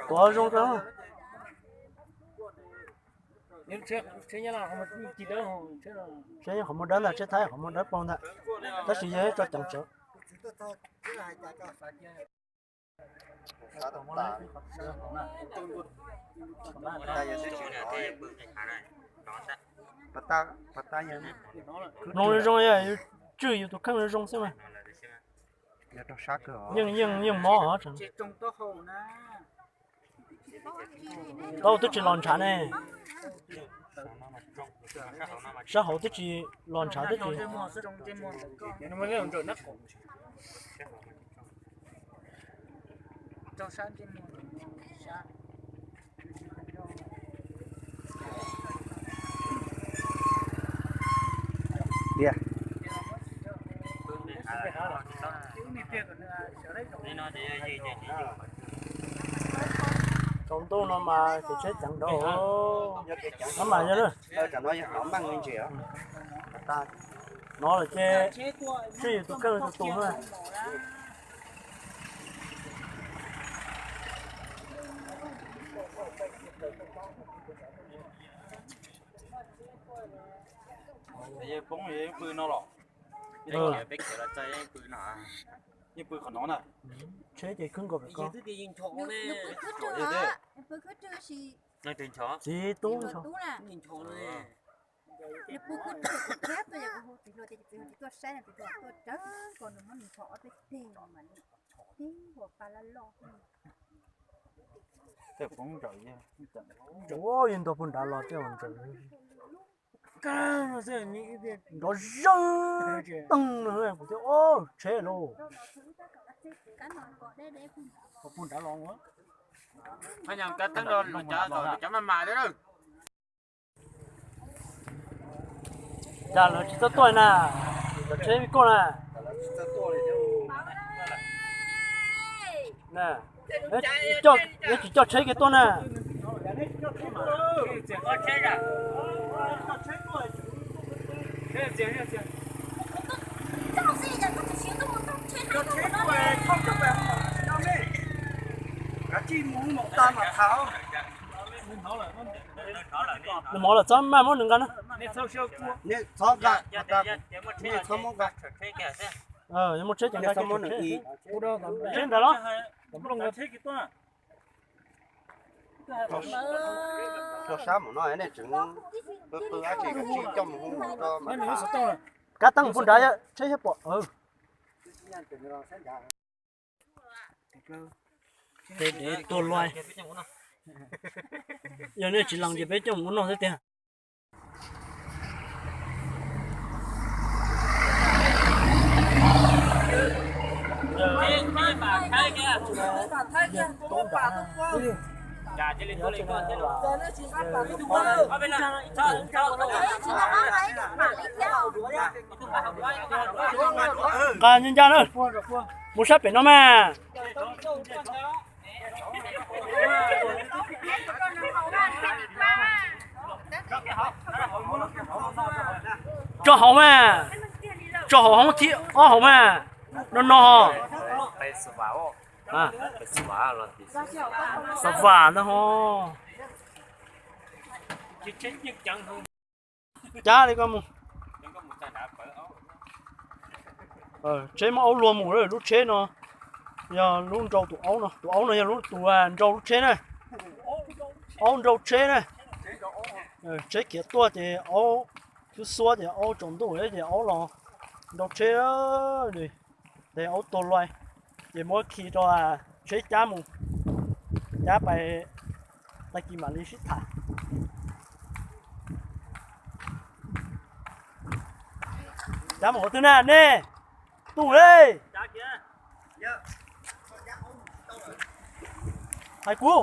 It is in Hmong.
Tuav zoo rau. Tsheb qhov muag dawb ntag, tsheb Thaib qhov muag dawb paug ntag, tab sis yog tso ceev tsawv. Mloog zoo zoo, yus tswj yus tus kheej zoo zoo xwb mas. Yeej yeej yeej mob os. Tau twb tsis los ntshav ne. Sab hauv twb tsis los ntshav twb tsis. Tiag. Tsaus ntuj no mas ces tsheb ceev nrov. No mas yog lawm. No lawm ces tswj yus tus kheej tus tus na. Yeej poob yeej pw no los? Yeej pw qhov no na. Tsheb ces khwb nkaus pem ko. Txiv tub ncho. Ua yog nto puag nrad los tej ntawd. Nrov zawg teeg no kuv thiaj, o, tsheb lauj. Cas lawv tsis txawj tuaj na, cov tsheb vij koj na. Neb tsis coj tsheb kiag tuaj na. Nws mov lawm txhob maj muab nws nqa na. Txhob nqa, txhob muab nqa. Yuav muaj tsheb ces nqa tsheb ntawd los. Rau sab mus no nej tseem qw qw dab tsi, koj tsis coj mus hu mus rau. Kab teeb puag nrad tsheb thiaj pom. Dev tuag luaj. Yog nej tsis lees ces peb coj mus ua noj xwb tiag. Nqa ncaj ncaj na, mus sab pem no mas. Tso hauv mas, tso hauv hoob thib ob hauv mas, no no. Xav vam ntag ho. Cab li koj mus. Tsheb muab aub luag mus, lub tsheb no yog lub nrau tus aub no, tus aub no yog tus nrau lub tsheb na. Aub nrau tsheb na. Tsheb khiav tuaj ces aub, twb xuab ces aub tsaus ntuj ces aub los nrau tsheb, ces aub tuag luaj, ces muab khi rau tsheb cab mus, cab pais, tag kis mam li sib tham. Cab mus qhov twg na nej? Tuj le. Hais kuv.